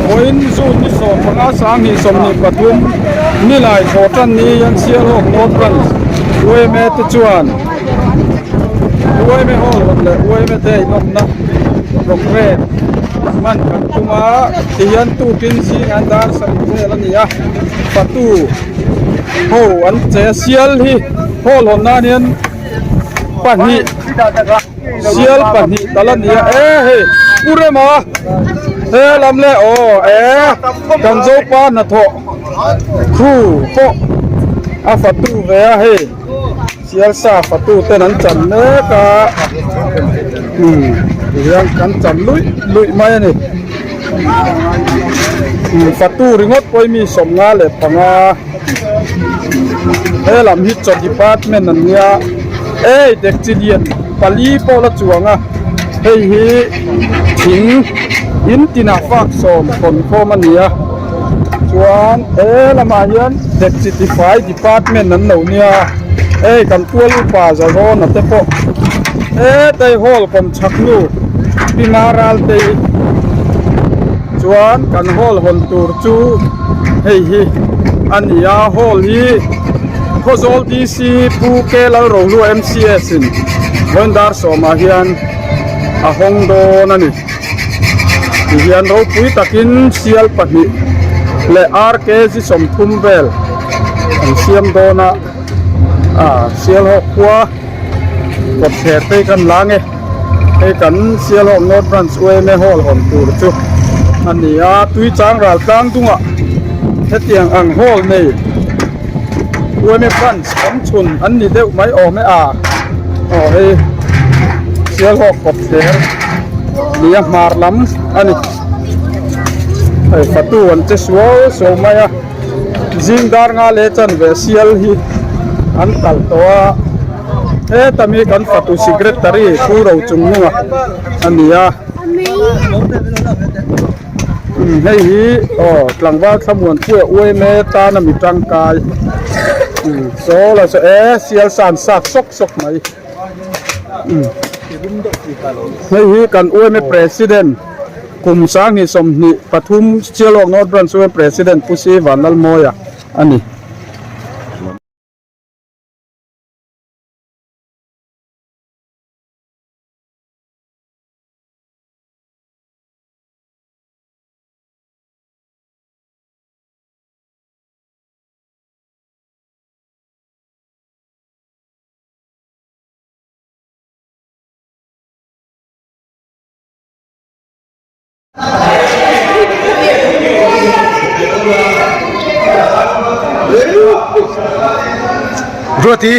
Vawiin June ni 15 2023 nilai thaw tan ni hian Sialhawk North Branch yma te chuan yma Hall hawn leh yma Day lawmna programme hman kan tum a tihian tukin zingah dar sarih vel a ni a fatu ho an che a sial hi hall hawn nan hian pahnih sial pahnih tal a ni a e hei pu rema he lam leh aw e kan zopa hnathawh khu pawh a fatu ve a hei sial sa fatu ten an chan mek a umm tihian kan chan luih luih mai a ni umm fatu ringawt pawh hi mi 55. He lam hi chaw department an nia ei dekchi lian pali pawh la chuang a hei hi thing in tinah fak sawm hawn khawm a ni a chuan he lamah hian dekchi tifai department an lo nia hei kan pual upa Zazawna te pawh hetlai hall kawm chhak nu Pi Maraltei chuan kan hall hawn tur chu hei hi a ni a hall hi Khawzawl DC Pu K Lalrohlua MCS in vawiin dar sawmah hian a hawng dawn a ni tihian ropui takin sial pahnih leh RKG 30 vel an siam dawn a ah Sialhawk khua kawtthler te hi kan la ang e. Hei kan Sialhawk North Branch UMA Hall hawn tur chu a ni a, tui chang ral tlang dungah hetiang ang hall nei UMA Branch awm chhun an ni deuh mai awm e a, aw hei Sialhawk kawtthler nia hmar lam a ni, hei fatu an che suau suau mai a. Zing dar nga leh chanve sial hi an kalh tawh a, heta mi kan fatu secretary Pu Rochungnunga a ni a, umm hei hi aw tlangval thlamuan puia uaime tana mi tangkai umm saw la saw e sial san sak sawk sawk mai umm hei hi kan uaime president. Kum 2023 Sialhawk North Branch Women President Pu Si Vanlalmawia a ni. Ruati.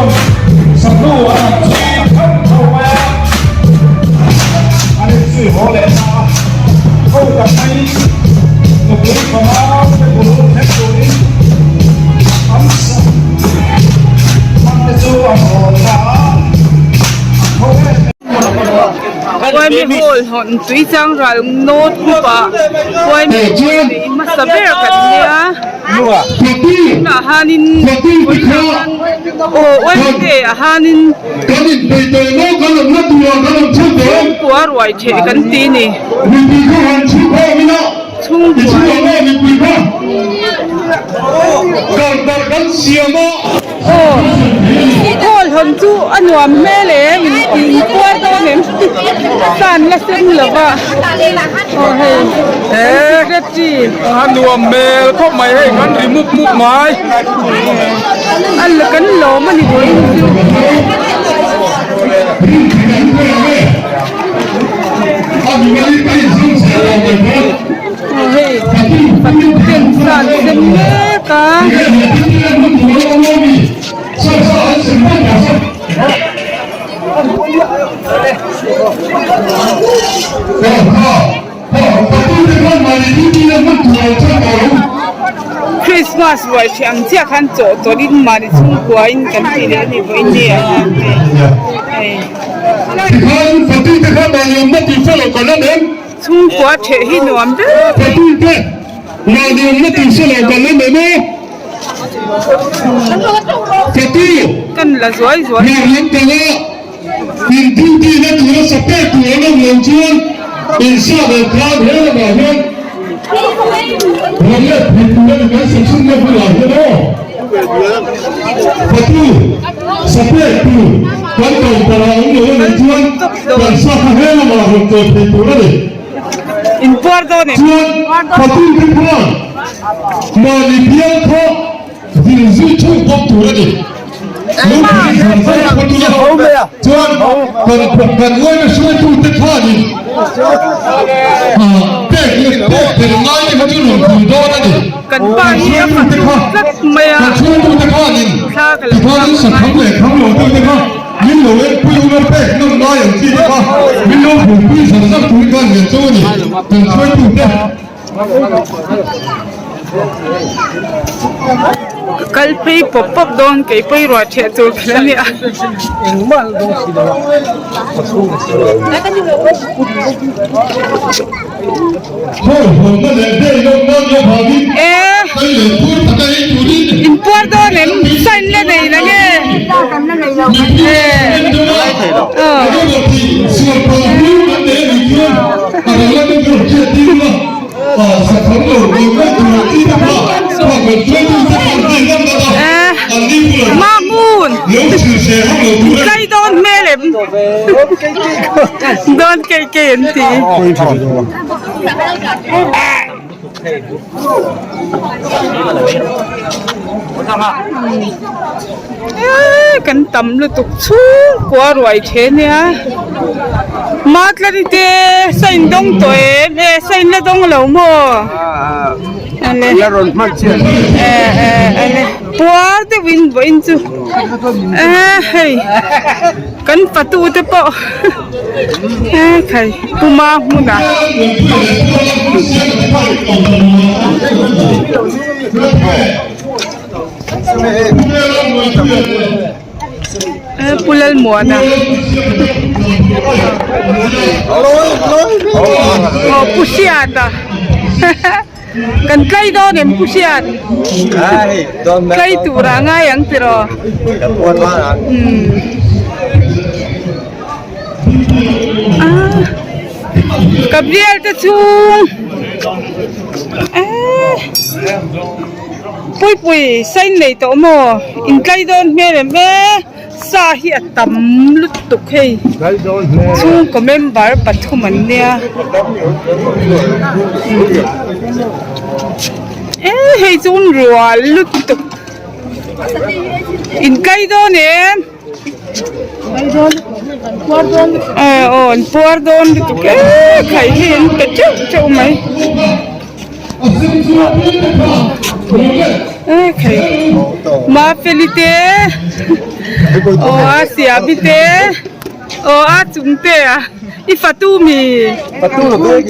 chuan sahnu an han chhui thauh thauh mai a, an inzui haw leh ta a. Ho tak mai nupui fanau te bul thleng turin an sa hman te chu an hawn ta a, an tho em em. Uaimi hall hawn tui chang ral nawt khup ah uaimi tui hmasa ber kan nia tunah hanin vawiinah khan aw uaimi te ah hanin chhungkua ruai theh kan ti ni chhungkua in. Aw hall hawn chu a nuam hmel em in puar dawn em tan la sen lo va aw hei secretary a nuam hmel khawp mai hei kan ri mup mup mai a kan lawm a ni vawiin chu. Aw hei fatu ten san sen mek a. Christmas ruai ṭhi ang chiah khan chaw tawlhin mahni chhungkua in kan ti leh a ni vawiin ni ah hian hei. Chhungkua ṭheh hi nuam ber mai. Kan la zuai zuai. Inpuar dawn em? Chuan Fatute khuan mahni bial kha vil zui thung bawk tur a ni. Lungpui zan zan khaw tula chuan kan kan uaina hruaitute khanin pek leh pek tel ngai te kha chu rawn pui dawn a ni. Kan pa hi a fatu tlat mai a. Kan hruaitute khanin Thla ka lo tikhanin lak sakham ngai. leh kham lo deuh te kha Min lo enpui ula pek nawm lai ang chi te kha min lo hmuhpui zar zar turin khan lian chu a ni kan hruaitu te. Ka kal phei pawp pawp dawn kei pawi ruah ṭheh tur kher a nia. Inpuar dawn em sign la nei la nge Mahmun tlai dawn hmel em dawn keih keih an ti. Eee kan tam lutuk chhungkua ruai the nia Matlani te sain dawng tawh em e sain la dawng lo maw ale e e ale puar deuhin vawiin chu e hei kan fatu te pawh. He khai puma hmunah Pu Lalmuana aw Pu Hriata kan tlai dawn em Pu Hriat tlai turah ngai ang tiraw umm. Gabriel te chhung eee puipui sign nei tawh maw intlai dawn hmel em e sa hi a tam lutuk hei chhungkaw member pathum an nia eee hei chu an rual lutuk intlai dawn em. Aw an puar dawn lutuk e khai hi an pe teuh teuh mai. Ekhei Mafeli te aw a Siami te aw a Chungte a i fatu mi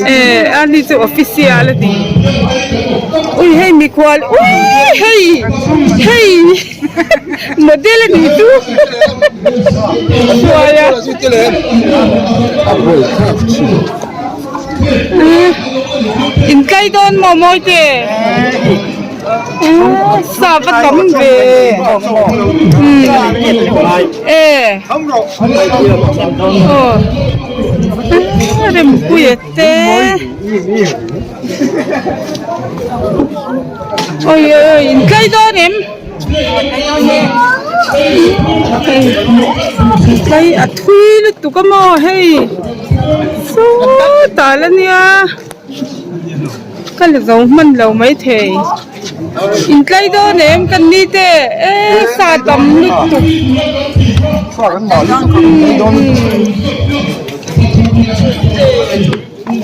eh ani chu official a ni ui hei mikhual ui hei hei model a nih chu hruai a. Intlai dawn maw mawi te sa va tam ve e aw rempuia te oi oi oi intlai dawn em tlai a thui lutuk a maw hei sawtah la nia ka la zo hman lo maithei intlai dawn em kan ni te e sa tam lutuk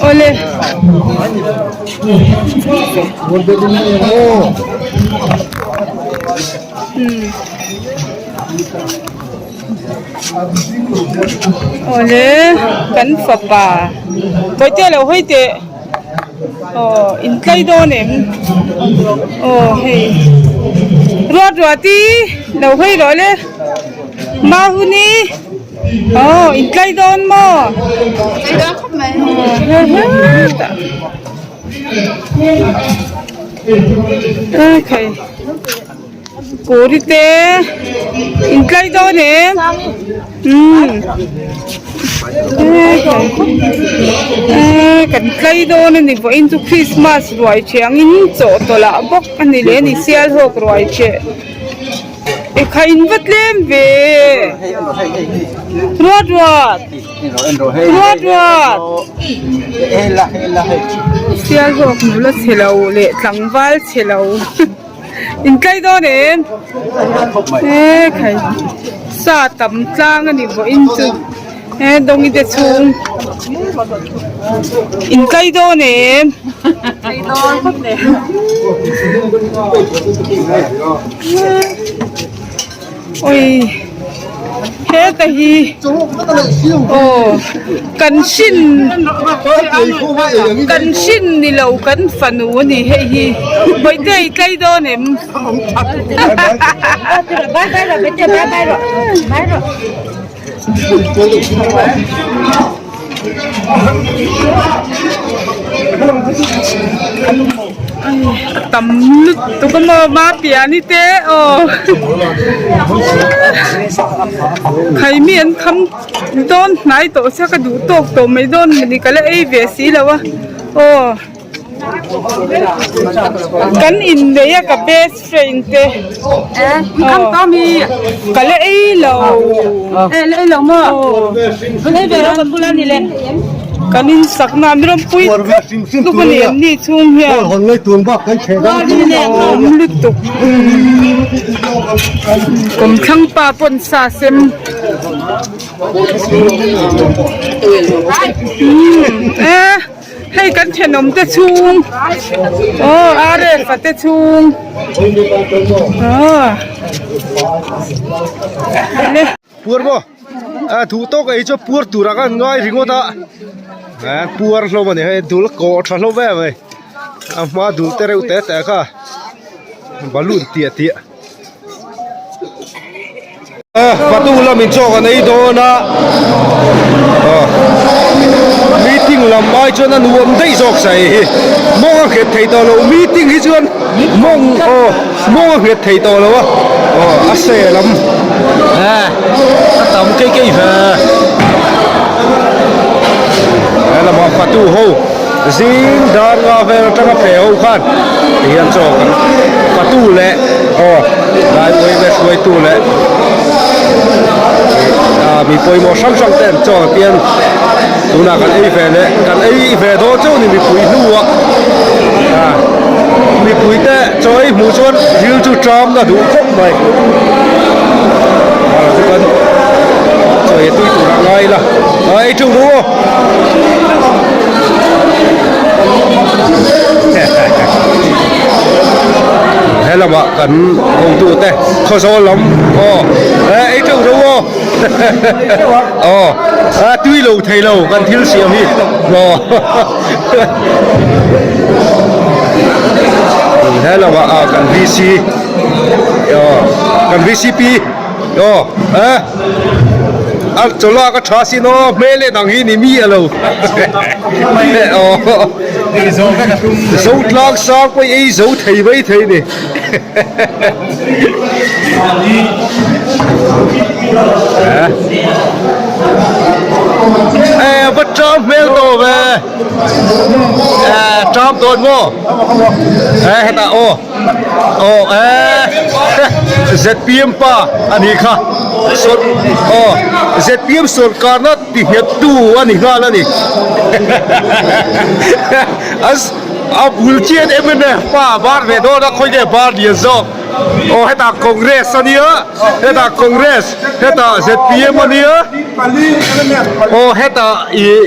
awle. Awle kan fapa bawihte lo hawi teh aw intlai dawn em aw hei ruat ruati lo hawi rawh le mahuni aw intlai dawn maw aw he he. Kuri te intlai dawn em umm eee kan tlai dawn a ni vawiin chu christmas ruai ṭheh angin chaw tawlh ah bawk a ni leh a ni sialhawk ruai ṭheh e kha in va tlem ve ruat ruat ruat ruat sialhawk nula chhe lo leh tlangval chhe lo. Intlai dawn em? E khai sa tam tlang a ni vawiin chu e dawngi te chhung intlai dawn em? Oi heta hi aw kan hrin kan hrin ni lo kan fanu a ni hei hi bawihte i tlai dawn em A tam lutuk a maw Mapiani te aw khaimi an kham dawn hnai tawh sia ka duh tawk tawh mai dawn mawni ka la ei ve si lo a aw kan inneih a ka best friend te aw ka la ei lo Kan in sakna an rawn pui tluk a ni an ni chhung hian awm lutuk kawmthlang pa pawn sa sem e hei kan thenawm te chhung aw aref a te chhung aw. Puar maw? A duh tawk ei chu puar turah khan ngai ringawt a, eh puar hlawm a ni hei dul kawh tha hlawm em mai a hma dul te reuh te te kha balloon tiah tiah Patu lamin chaw kan ei dawn a aw meeting lam ai chuan a nuam daih zawk sai hi mawng a nghet thei tawh lo meeting hi chuan mawng aw. Mawng a nghet thei tawh lo a, aw a se lam a tam keih keih ve. He lamah fatu ho zing dar nga vel atanga phe ho khan tihian chaw kan fatu leh aw lai uai ve hruaitu leh mi pawimawh hrang hrang te an chaw tian tunah kan ei ve leh kan ei ve dawn chauh a ni mipui hnuah mipui te. Chaw ei hmuh chuan ril chu ṭam a duh khawp mai. Aw chu kan chaw ei tui tur a ngai la. Aw ei ṭeuh ru aw. He lamah. lamah kan hotute Khawzawl lam aw eh ei teuh teuh aw aw a tui lo thei lo kan thil siam hi aw he lamah ah kan VC aw kan VCP aw eh a chawlak a tha sin aw hmel leh dang hi ni mi a lo aw Zotlang sang pawh ei zo thei mai thei ni. Eh va tram hmel tawh ve eh tram dawn maw eh hetah aw aw eh zpm pa a nih kha aw zpm sawrkarna ti nghet tu a ni nghal a ni A bul chian mnf pa bar ve dawn a khawi nge bar lian zawk aw hetah congress a nia hetah congress hetah zpm a nia aw hetah ih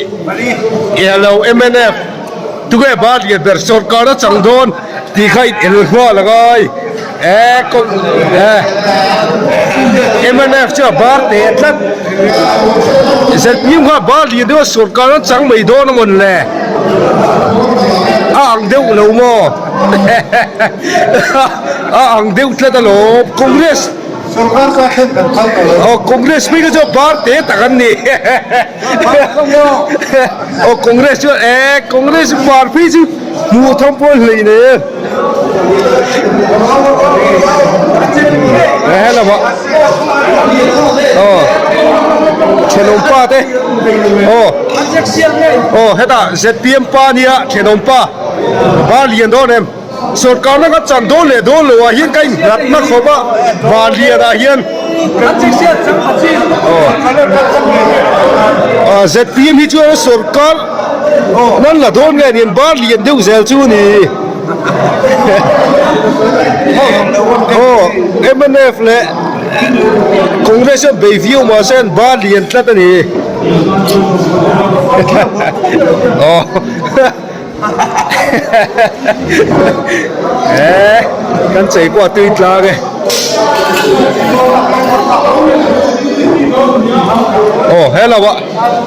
ih lo mnf tunge bar lian ber sawrkar a chang dawn tih kha in el nghal a ngai eh eh mnf chu a bar teh tlat zpm kha bar lian deuh a sawrkar a chang mai dawn a mawn le. A ang deuh lo maw? A ang deuh tlat alawm. Congress Sorkar kha thlen kan phal tawh lo. Aw Congress hming kha chu bar te tak an ni. Aw Congress chu e Congress bar phei chu hmuh tham pawh hlei nei e. Hello aw thenawm pa te aw aw hetah zpm pa nia thenawm pa bar lian dawn em sorkar na ka chan dawn leh dawn lo ah hian ka innghat na khawp a bar lian ah hian aw zpm hi chuan sorkar nan la dawn nge ni bar lian deuh zel chu ni. Aw mnf leh Congress hian bei viau mahse an bar lian tlat a ni aw eh kan chei pawh a tui tlang e aw hello ah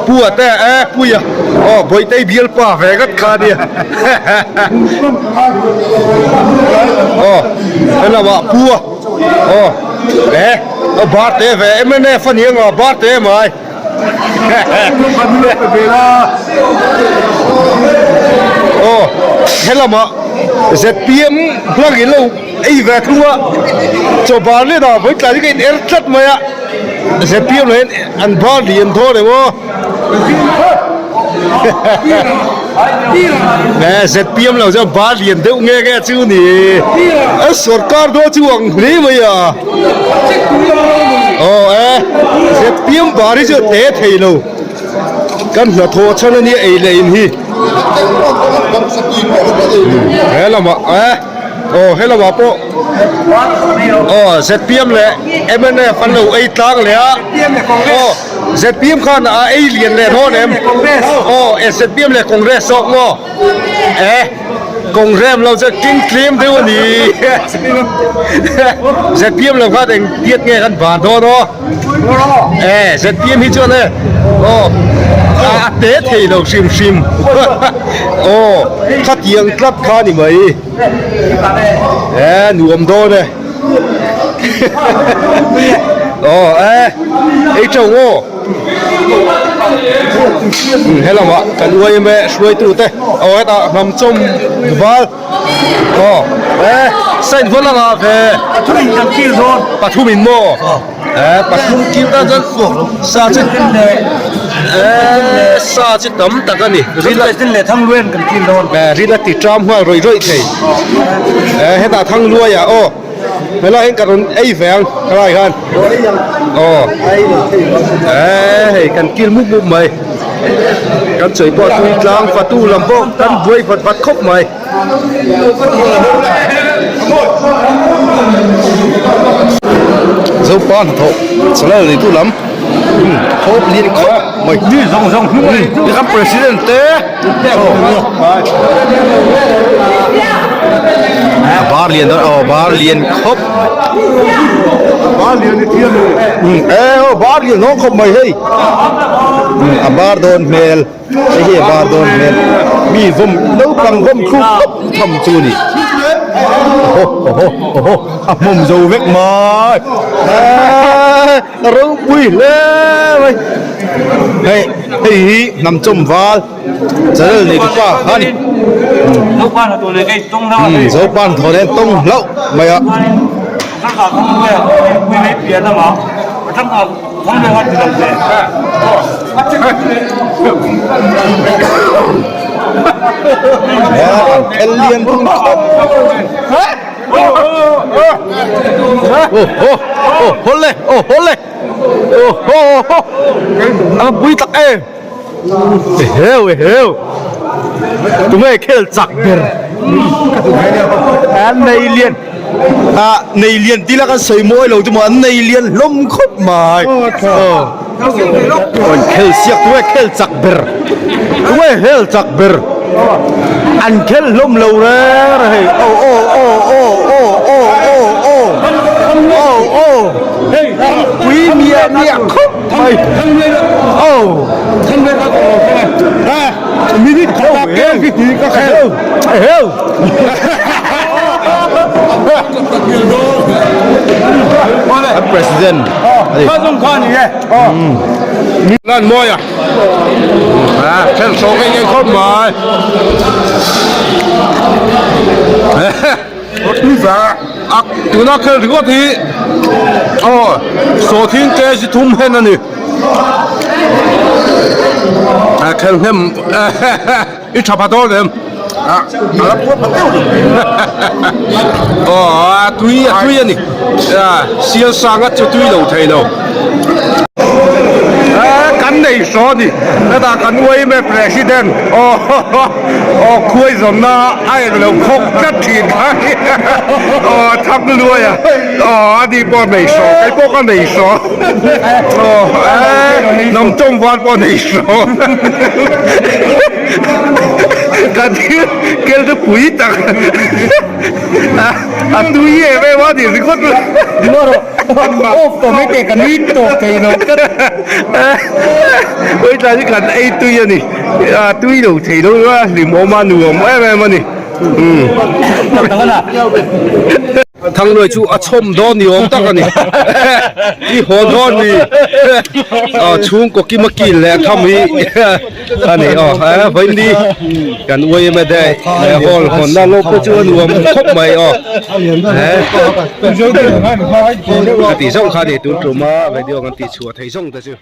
Pu a te e Puia aw Bawitei bialpa ve ngat kha a nia aw helama Pu a aw e aw bar te ve mnf a ni anga bar te mai aw helama zpm hlang in lo ei ve thung a chaw bar leh dah vawi tlai hi ka in er tlat mai a. Zpm lah hian an bar lian dawn em aw eh zpm lo chuan bar lian deuh nge nge chu ni a sorkar dawn chu ang hle mai a aw eh zpm bar hi chu a te thei lo kan hnathawh chhan a nia ei leh in hi he lamah eh. Aw helamah pawh aw zpm leh mnf an lo ei tlang leh a aw zpm khan a ei lian leh dawn em aw zpm leh congress zawk maw eh congrem lo chu king tlem deuh a ni zpm lo khan eng tiat nge kan ban dawn aw eh zpm hi chuan e aw a te thei lo hrim hrim aw khatiang tlat kha ni mai. Eh nuam dawn e aw eh ei teuh aw helamah kan uai em e hruaitu te aw hetah hnam chawm val aw eh sign vawn anga ve pathum in maw. Eh pathum kil tan chuan sa chu eh sa chu tam tak a ni ril a leh thangluai an kan kil dawn eh ril a ti tram nghal rawih rawih thei eh hetah thangluai ah aw helai hian ka rawn ei ve ang helai khan aw eh hei kan kil mup mup mai kan chawi pawh a tui tlang fatu lam pawh kan buai vat vat khawp mai. Zopa hnathawh salal neitu lam thawp lian khawp mai mi zawng zawng hnung a ni kan president te. A bar lian dawn aw bar lian khawp bar lian i thiam e aw bar lian dawn khawp mai hei a bar dawn hmel hei hi a bar dawn hmel mi vawm naupang vawm thluk khawp tham chu a ni aw aw aw a hmawm zo vek mai eee a ropui hle mai hei hei hi hnam chawm val. Channel nei tu pa kha ni. Zopa hnathawh nen tawng hlauh mai a. An khel lian dun khawp. Aw haw le aw haw le aw haw a pui tak em. Eheu eheu tunge khel chak ber an nei lian ah nei lian tih la kan sawi mawi lo chu maw an nei lian hlawm khawp mai aw khel siak tunge khel chak ber tunge khel chak ber an khel hlawm lo reng reng hei aw aw aw aw aw aw aw aw aw aw pui miah miah khawp mai aw minute khat kel ki ti ka khel heu an president ani lan mawi a thel saw nge nge khawp mai Tuna khel ringawt hi aw sawhthing kg thum hen a ni a khel hnem i tha pha dawn em a la phuah pha deuh aw a tui a tui a ni sial sanga chu tui lo thei lo. Kan nei saw a ni hetah kan uaime president aw aw khuai zawnna a eng lo khawk tlat thin kha aw thang luai a aw a ni pawh nei saw kei pawh ka nei saw aw hnam tawng val pawh nei saw ka thil kel chu pui tak a tui em em a ni ringawt. Off tawh mai teh ka nui tawp thei lo tlat. Ui tlai hi kan ei tui a ni. A tui lo thei lo a hlim awm a nuam em em a ni. Thangluai chu a chhawm dawn ni awm tak a ni. I haw dawn ni. Chhungkaw kima kil leh tham hi. A ni aw he vawiin kan uaim a daih he hall hawnna lawk pawh chu a nuam khawp mai aw he ka tih zawng kha a ni tun tum a video kan tih chhuah theih zawng te chu.